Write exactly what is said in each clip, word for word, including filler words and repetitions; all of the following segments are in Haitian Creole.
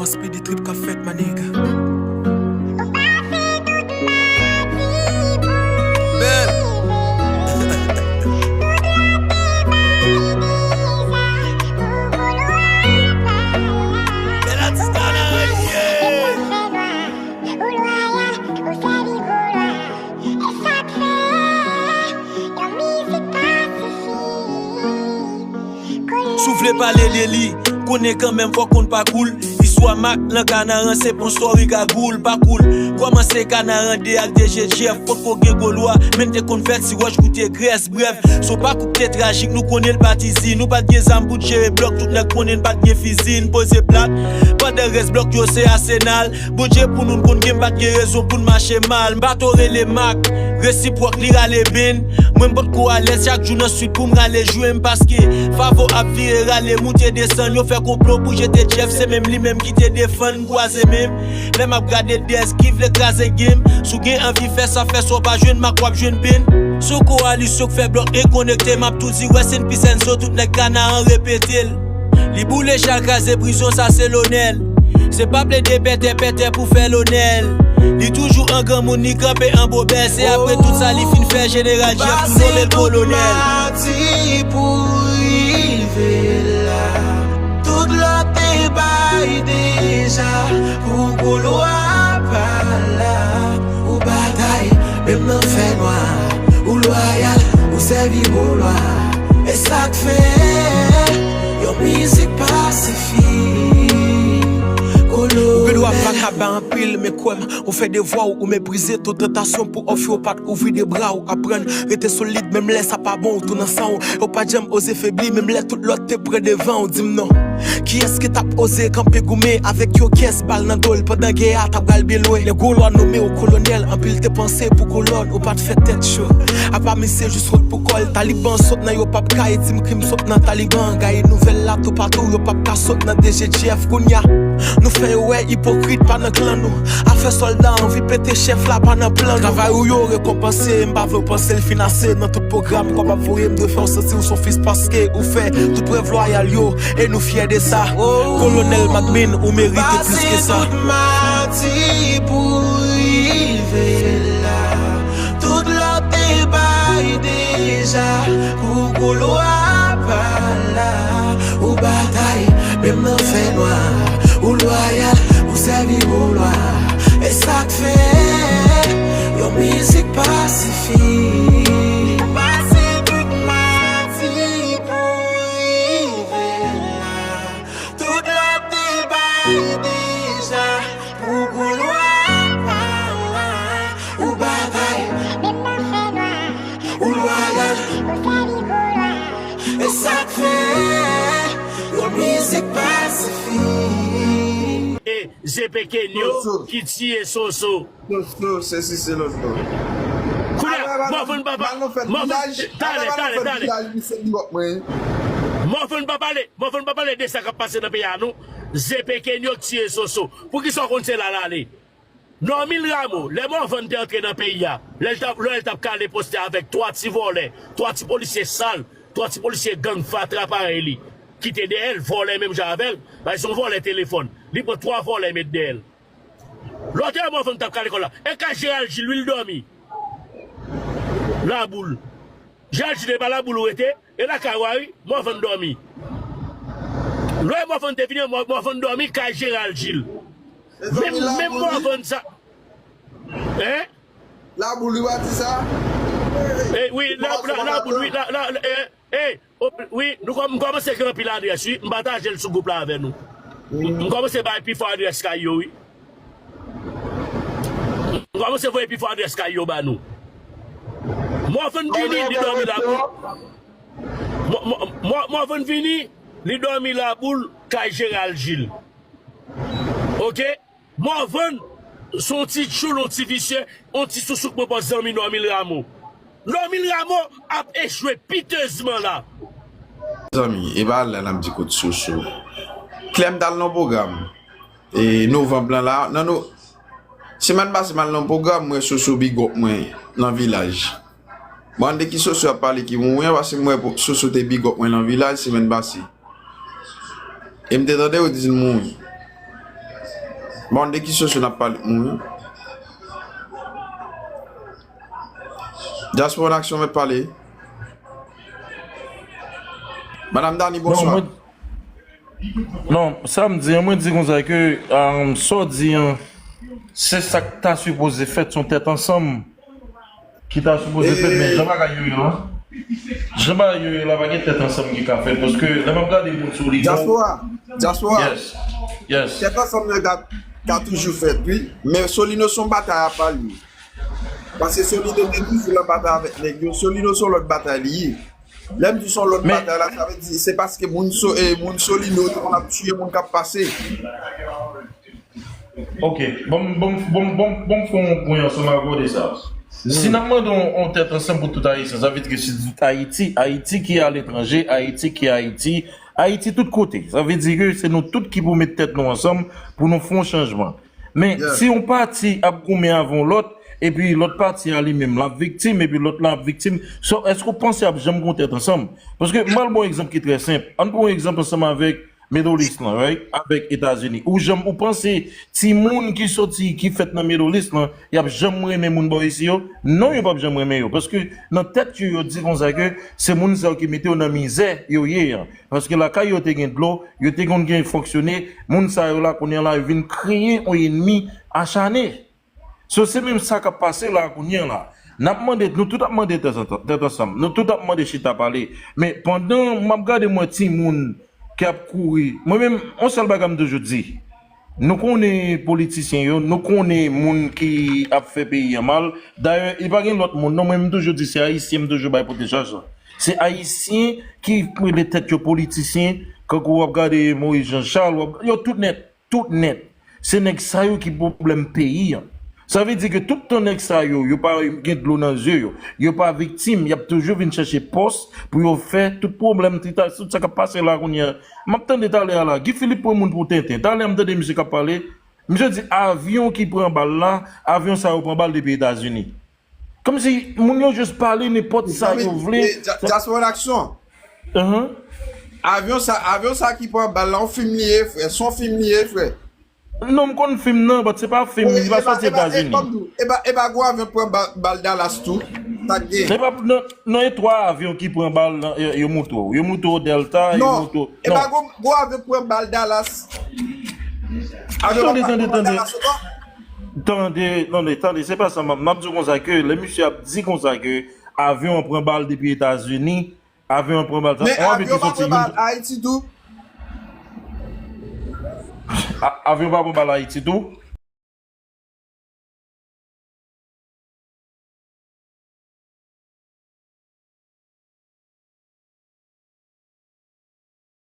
Speedy trip k ap fèt, my nigga. Si w vle pale de li, konnen kanmenm fòk konn pakou l. Istwa Mak nan Kanaran se pa yon story kagoul, pakou l. Kòmanse Kanaran de ak D J Jeff, potko gen Golwa, men te konn fèt si wòch goute grès. Brèf, se yon pakou ki te trajik, nou konnen l pa t easy. Nou pa t gen zam pou t jere blòk, tout nèg konnen n pa t gen fizi, n poze plat. Pandan rès blòk yo se Arsenal. Bondye pou nou, n konn gen, m pa t gen rezon pou n mache mal. Bato rele Mak, resipwòk li rale benn. Mwen m potko alèz chak jou nan swit pou m rale jwenn, paske Favo ap vire rale, moute desann. Yo fè konplo pou jete Jeff, se menm li menm ki te defann m kwaze menm. Lè m ap gade dèz ki vle kraze game. Si w gen anvi fè sa, fè sa, w pa jwenn Mak, w ap jwenn benn. Se yon koalisyon k fè blòk e konekte, m ap tou di rest in peace Enzo, tout nèg Kanaran repete l. Li boule chal kraze prizon, sa se lonè l. Se pa plede pètè pètè pou fè lonè l. Li toujou an granmoun, li kanpe an bobè. Se apre tout sa li fin fè, jeneral Jeff tou nonmen l kolonèl. Mati pou rive la. Tout lòt te bay deja pou Golwa pa la. Ou batay, menm nan fènwa. Ou lwayal, ou sèvi Golwa. E sa k fè yon mizik pasifik. Ou gen dwa pa ka bay anpil, men kwè m, ou fè devwa w, ou meprize tout tantasyon pou òf yo pa t ouvri de bra w. Aprann rete solid, menm lè sa pa bon, ou tou nan san w. Ou pa t janm oze febli, menm lè tout lòt te pran devan w. Di m non, kiyès ki t ap oze kanpe goumen avèk yon kès bal nan do l pandan gè a t ap pral byen lwen? Lè Golwa nonmen w kolonèl, anpil te panse pou kolòn ou pa t fè tèt cho. Apa misye jis wont pou kò l. Taliban sot nan yo p ap ka di m krim sot nan Taliban. Gaye nouvèl la toupatou, yo p ap ka sot nan D J Jeff. Kounye a, nou fè yo wè ipokrit pa nan klan nou. Afè sòlda anvi pete chèf la pa nan plan nou. Travay ou yo rekonpanse, m pa vle w panse l fin ase. Nan tout pwogram kòb ap voye, m dwe fè w santi w s on fis paske ou fè tout prèv lwayal yo. E nou fyè de sa. Kolonèl Makbin, ou merite plis ke sa. Pase tout mati pou rive la. Tout lòt te bay deja pou Golwa pa la. Ou batay, menm nan fènwa. Ou lwayal, ou sèvi Golwa. E sa k fè yon mizik pasifik. Pase tout mati pou rive la. Tout lòt te bay deja pou Golwa pa la. Ou batay, menm nan fènwa. Ou lwayal, ou sèvi Golwa. E sa k fè yon mizik pasifik. E Z P Kenyo ki tiye Soso. Soso, se si se lòt bò. Kounye a, Mòfon pa pale. Mòfon, talè, talè, talè. Mòfon pa pale, Mòfon pa pale de sa k ap pase nan peyi a, non. Z P Kenyo k tiye Soso. Poukisa w konn se la l ale? Normil Rameau, lè Mòfon te antre nan peyi a, lè l t ap, lè l t ap kale postè avèk twa ti vòlè, twa ti polisye sal, twa ti polisye gang fatra parèy li, ki te dèyè l, vòlè menm jan avè l, bay se yon vòlè telefòn. Li pran twa vòlè met dèyè l. Lòt yè Mòfon t ap kale kò l la. E kay Jeral Jil, wi, l dòmi. Laboul. Jeral Jil, e pa Laboul ou rete? E lakay ou a, wi, Mòfon dòmi. Lè Mòfon te vini, Mò-, Mòfon dòmi kay Jeral Jil. Menm, menm Mòfon sa. Hein? Laboul, wi, w a di sa? E, wi, la, la, Laboul, wi, la, la, la, e, e, O, wi, nou kò-, m kòmanse gen anpil adrès, wi. M pataje l sou gwoup la avè nou. M, m kòmanse bay pi fò adrès kay yo, wi. M kòmanse voye pi fò adrès kay yo ba nou. Mòfon vini, li dòmi Laboul. Mò-, mò-, mò-, Mòfon vini, li dòmi Laboul, kay Jeral Jil. Oke? Mòfon, se yon ti tchoul, yon ti visye, yon ti sousou k pran pòz zanmi Normil Rameau. Normil Rameau ap echwe pitezman la. Zanmi, e pa la n ap di kot Soso. Klè m t al nan pwogram. E novanm lan la, nan no-, semèn pase m al nan pwogram, m wè Soso big up mwen nan Vilaj. Bon, de ki Soso ap pale ki mouri an, paske m wè Soso te big up mwen nan Vilaj semèn pase. E m te tande yo di l mouri. Bon, de ki sosyo n ap pale moun? Dyaspora an aksyon, mèt pale. Madanm Dani, non, bonswa. Mwen, non, sa m di an, mwen di konsa ke, um, sa w di an, se sa k ta sipoze fèt, se yon tèt ansanm ki ta sipoze fèt, men jan bagay yo ye la, jan bagay yo ye la, pa gen tèt ansanm ki ka fèt, paske lè m ap gade moun Solino. Dyaspora, dyaspora. Yes, yes. Tèt ansanm nan ka, ka toujou fèt, wi. Men Solino se yon batay apa li ye. Paske Solino te toujou nan batay avèk nèg yo. Solino se yon lòt batay li ye. Lè m di se yon lòt batay la, sa vle di se paske moun so, e, moun Solino te konn ap tiye moun k ap pase. Ok, bon, bon, bon, bon, bon, fè yon pwen ansanm avè w de sa. Si n ap mande yon, yon tèt ansanm pou tout Ayisyen, sa vle di ke si tout Ayiti, Ayiti ki aletranje, Ayiti ki Ayiti, Ayiti tout kote. Sa vle di ke se nou tout ki pou met tèt nou ansanm pou nou fè yon chanjman. Men si yon pati ap goumen avè yon lòt, epi lòt pati a li menm, l ap viktim, epi lòt la ap viktim, so, èske w panse ap janm gen yon tèt ansanm? Paske m pral ba w yon egzanp ki trè senp. Ann pran yon egzanp ansanm avèk Middle East lan, right? Avèk Etazini. Ou janm, ou panse timoun ki soti, ki fèt nan Middle East lan, y ap janm renmen moun bò isi yo? Non, yo p ap janm renmen yo. Paske nan tèt yo, yo di konsa ke se moun sa yo ki mete yo nan mizè yo ye an. Paske lakay yo te gen dlo, yo te konn gen fonksyone, moun sa yo la, kounye a la, yo vin kreye yon ènmi achane. So, se menm sa k ap pase la kounye a la. N ap mande, nou tout ap mande tèt ansanm, tèt ansanm. Nou tout ap mande chita pale. Men pandan m ap gade mwen timoun ki ap kouri, mwen menm, yon sèl bagay m toujou di. Nou konnen politisyen yo, nou konnen moun ki ap fè peyi a mal. Dayè, li pa gen lòt moun. Non, mwen m toujou di se Ayisyen m toujou bay pote chaj la. Se Ayisyen ki rele tèt yo politisyen. Kankou w ap gade Moïse Jean Charles, w ap, yo tout nèt. Tout nèt. Se nèg sa yo ki pwoblèm peyi an. Sa vle di ke tout tan nèg sa yo, yo pa gen dlo nan zye yo, yo pa viktim, y ap toujou vin chèche pòs pou yo fè tout pwoblèm, tout sa, tout sa k ap pase la kounye a. M ap tande talè a la, Guy Philippe pran moun pou tenten. Talè a m tande misye k ap pale, misye di avyon ki pran bal la, avyon sa yo pran bal depi Etazini. Kòmsi moun yo jis pale nenpòt sa yo vle. Dyaspora an aksyon. Avyon sa, avyon sa ki pran bal la, yon fim li ye, frè. Se yon fim li ye, frè. Non, m konn fim nan, but se pa fim, li pa soti Etazini. E pa, e pa gwo avyon pran bal, bal Dallas tou. Sa k gen? Se pa, non, non, e twa avyon ki pran bal nan, yo, yo moutre w. Yo moutre w Delta, yo moutre w. Non, e pa gwo, gwo avyon pran bal Dallas. Avyon pa pran bal Dallas ankò? Tande, tande, tande, se pa sa, m ap, m ap di w konsa ke lè misye ap di konsa ke avyon an pran bal depi Etazini, avyon an pran bal, sa, men yon avyon ki soti Ayiti tou. Avyon pa pran bal Ayiti tou.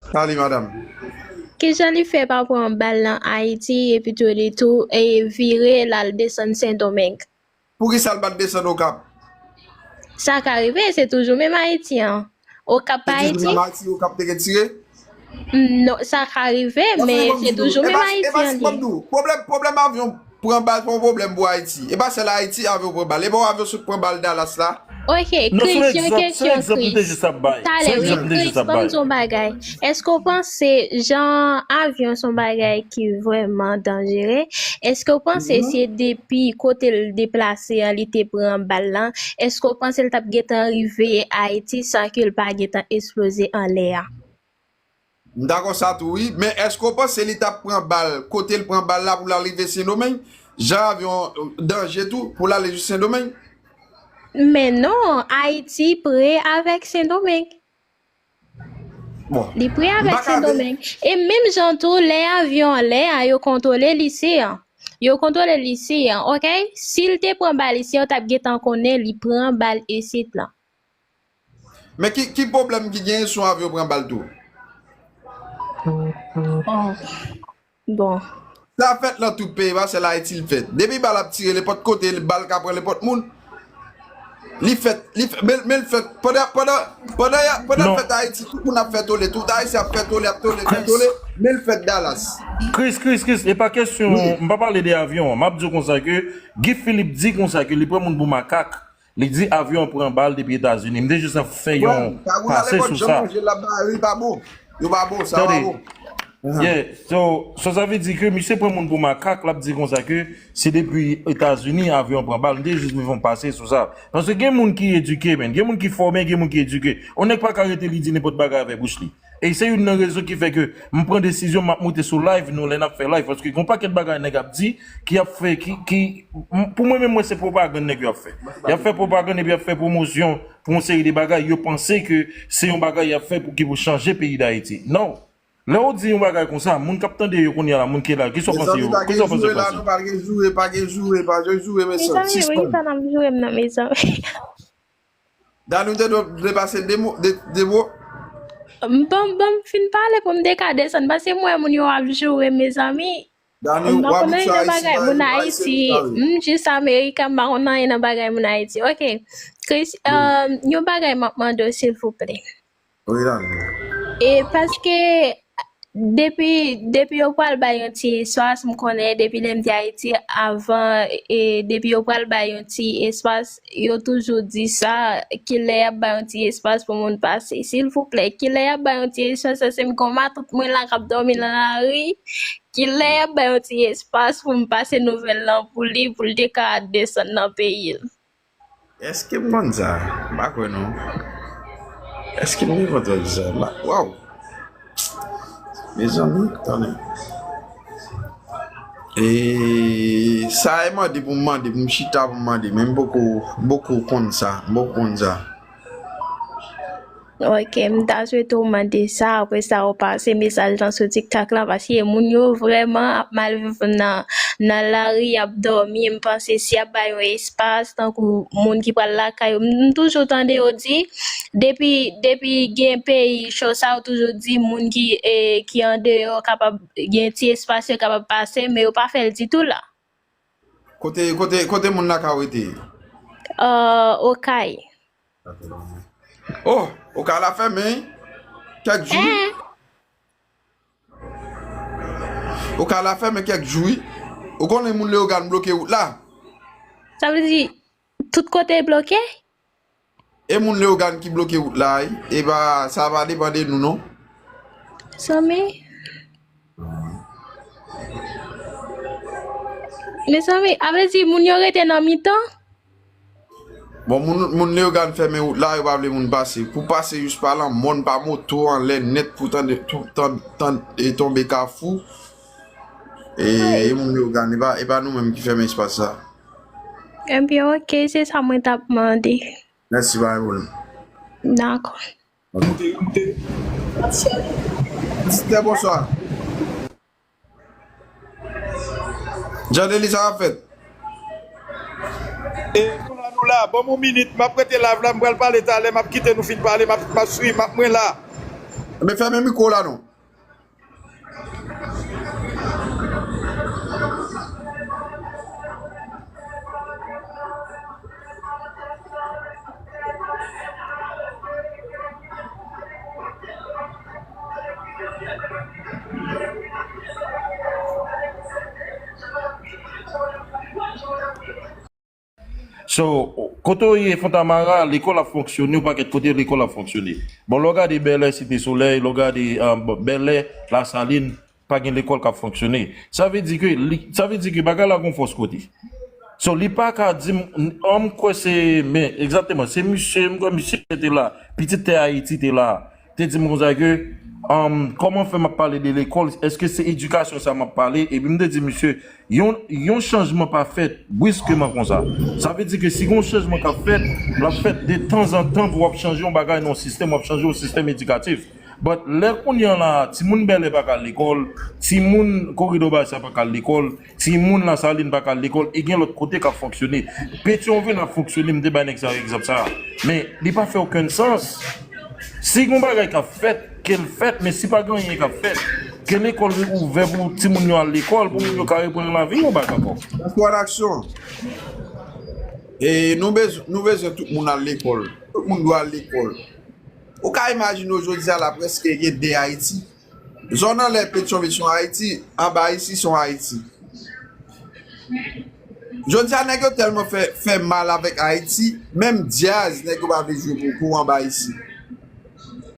Pale, madanm. Kijan li fè pa pran bal nan Ayiti epi tou li tou e vire l al desann Sendomeng? Poukisa l pa t desann Okap? Sa ka rive, se toujou menm Ayiti an. Okap pa Ayiti? Se toujou menm Ayiti, Okap te retire? Non, sa ka rive, men se toujou menm Ayiti an li ye. Pwoblèm, pwoblèm avyon pran bal pa yon pwoblèm pou Ayiti. E pa sèl Ayiti avyon pran bal. E pa yon avyon sot pran bal Dallas la. Ok, Chris, yon kesyon, Chris. Talè, wi, Chris, ban m di yon bagay. Èske w panse jan avyon se yon bagay ki vrèman danjere? Èske w panse se depi kote l deplase an li te pran bal lan? Èske w panse l t ap gentan rive Ayiti san ke l pa gentan esploze anlè a? M dakò sa tou, wi. Men èske w panse li t ap pran bal kote l pran bal la pou l al rive Sendomeng? Jan avyon danje tou pou l ale jis Sendomeng? Men non, Ayiti pre avèk Sendomeng. Li pre avèk Sendomeng. E menm jan tou, lè avyon anlè a, yo kontwole li isi an. Yo kontwole li isi an, ok? Si l te pran bal isi an, yo t ap gentan konnen li pran bal isit lan. Men ki, ki pwoblèm ki genyen si yon avyon pran bal tou? Bon. Sa fèt nan tout peyi, pa sèl Ayiti l fèt. Depi bal ap tire nenpòt kote, bal ka pran nenpòt moun. Li fèt, li fèt, men, men l fèt pandan, pandan, pandan, pandan l fèt Ayiti, tout moun ap fè tole, tout Ayisyen ap fè tole, ap tole, fè tole, men l fèt Dallas. Chris, Chris, Chris, e pa kesyon, m pa pale de avyon an. M ap di w konsa ke Guy Philippe di konsa ke li pran moun pou makak. Li di avyon an pran bal depi Etazini. M te jis ap fè yon pase sou sa. Tande. Yeah, so, so sa vle di ke misye pran moun pou makak, l ap di konsa ke se depi Etazini avyon pran bal, m te jis vin fè yon pase sou sa. Paske gen moun ki edike, men, gen moun ki fòme, gen moun ki edike. Yon nèg pa ka rete li di nenpòt bagay avèk bouch li. E se youn nan rezon ki fè ke m pran desizyon, m ap moute sou live nou lè n ap fè live. Paske gen yon pakèt bagay nèg ap di, ki ap fè, ki, ki, m- pou mwen menm, mwen se pwopagann nèg yo ap fè. Y ap fè pwopagann epi y ap fè pwomosyon pou yon seri de bagay. Yo panse ke se yon bagay y ap fè pou ki pou chanje peyi Dayiti. Non. Lè w di yon bagay konsa, moun k ap tande yo kounye a la, moun ki la, kisa w panse yo? Kisa w panse yo panse? Mezanmi, pa gen joure la, non, pa gen joure, pa gen joure, pa gen joure, mesye. Mezanmi, men kisa n ap joure m nan, mezanmi? Dani, ou te dwe, dwe pase de mo, de, de mo. M, ban, ban m fin pale pou m te ka desann, paske m wè moun yo ap joure, mezanmi. Dani, m pa w konn abitye nan bagay moun Ayiti. M jis Ameriken, m pa konn anyen nan bagay moun Ayiti. Ok. Chris, um, yon bagay m ap mande w, silvouplè. Wi, Dani. E paske depi, depi yo pral bay yon ti espas, m konnen depi lè m te Ayiti, avan, e depi yo pral bay yon ti espas, yo toujou di sa, kilè y ap bay yon ti espas pou moun pase. Silvouplè, kilè y ap bay yon ti espas, paske m gen yon matant mwen la k ap dòmi nan lari, kilè y ap bay yon ti espas pou m pase nouvèl lan pou li, pou l te ka desann nan peyi l? Èske m konn sa? M pa kwè non. Èske m gen kòntwòl sa? M pa, waw! Mezanmi, tannen. E sa e mande pou m mande, pou m chita pou m mande, men m poko, m poko konn sa, m poko konn sa. Ok, m ta swete w mande sa, apre sa w pase mesaj lan sou TikTok la, paske moun yo vrèman ap mal viv nan, nan lari, y ap dòmi. M panse si y ap bay yon espas, tankou moun ki pral lakay yo, m, m toujou tande yo di, depi, depi gen peyi cho sa, yo toujou di moun ki, e, ki andeyò kapab gen ti espas, yo kapab pase, men yo pa fè l ditou la. Kote, kote, kote moun lakay ou rete? Euh, Okay. Oh, Okay la fèmen, wi. Kèk jou, wi. Eh. Okay la fèmen kèk jou, wi. Ou konnen moun Leyogàn bloke wout la? Sa vle di, tout kote bloke? E moun Leyogàn ki bloke wout la, wi. E pa, sa pa depann de nou, non. Mezanmi. Mezanmi, a vle di moun yo rete nan mitan? Bon, moun, moun Leyogàn fèmen wout la, yo pa vle moun pase. Pou pase jis pa lan mòn, pa moto, anlè nèt pou tande, tou, tan, tan, e tonbe Kafou. E, e moun Leyogàn, e pa, e pa nou menm ki fèmen espas sa. Ebyen, ok, se sa mwen t ap mande. Mèsi, pa gen pwoblèm. Dakò. Ok. Sista, bonswa. Jan Deli, sa w ap fèt? E, nou la, nou la. Ban m yon minit, m ap rete live la, m pral pale talè, m ap kite nou fin pale, m ap, m ap swiv, m ap, mwen la. Men fèmen mikwo w la, non. So, kote w ye, Fontamara, lekòl ap fonksyone, yon pakèt kote lekòl ap fonksyone. Bon, lè w gade Bèlè, Site Solèy, lè w gade, um, Bèlè, Lasalin, pa gen lekòl k ap fonksyone. Sa vle di ke, li, sa vle di ke bagay la gon fòs kote. So, li pa ka di m, m kwè se, men, egzakteman, se misye, m kwè misye te la, pitit tè Ayiti te la, te di m konsa ke, um, kòman fè m ap pale de lekòl, èske se edikasyon sa m ap pale? Epi m te di misye, yon, yon chanjman pa fèt briskman konsa. Sa vle di ke si gon chanjman k ap fèt, l ap fèt de tanzantan pou w ap chanje yon bagay nan yon sistèm, w ap chanje yon sistèm edikatif. But lè kounye a la, timoun Bèlè pa ka al lekòl, timoun Koridò Basa pa ka al lekòl, timoun Lasalin pa ka al lekòl, e gen lòt kote k ap fonksyone. Petyonvil ap fonksyone, m te bay nèg sa yo egzanp sa a. Men, li pa fè okenn sans. Si gon bagay k ap fèt, ke l fèt, men si pa gen anyen k ap fèt, ke lekòl ouvè pou timoun yo al lekòl, pou moun yo ka reprann lavi yo bak ankò. Espoir d'action. E nou bezwen, nou bezwen tout moun al lekòl. Tout moun dwe al lekòl. Ou ka imajine w jodi a la prèske gen de Ayiti. Zòn anlè Petyonvil se yon Ayiti, anba isi se yon Ayiti. Jodi a nèg yo tèlman fè, fè mal avèk Ayiti, menm djaz nèg yo pa vle jwe pou, pou anba isi.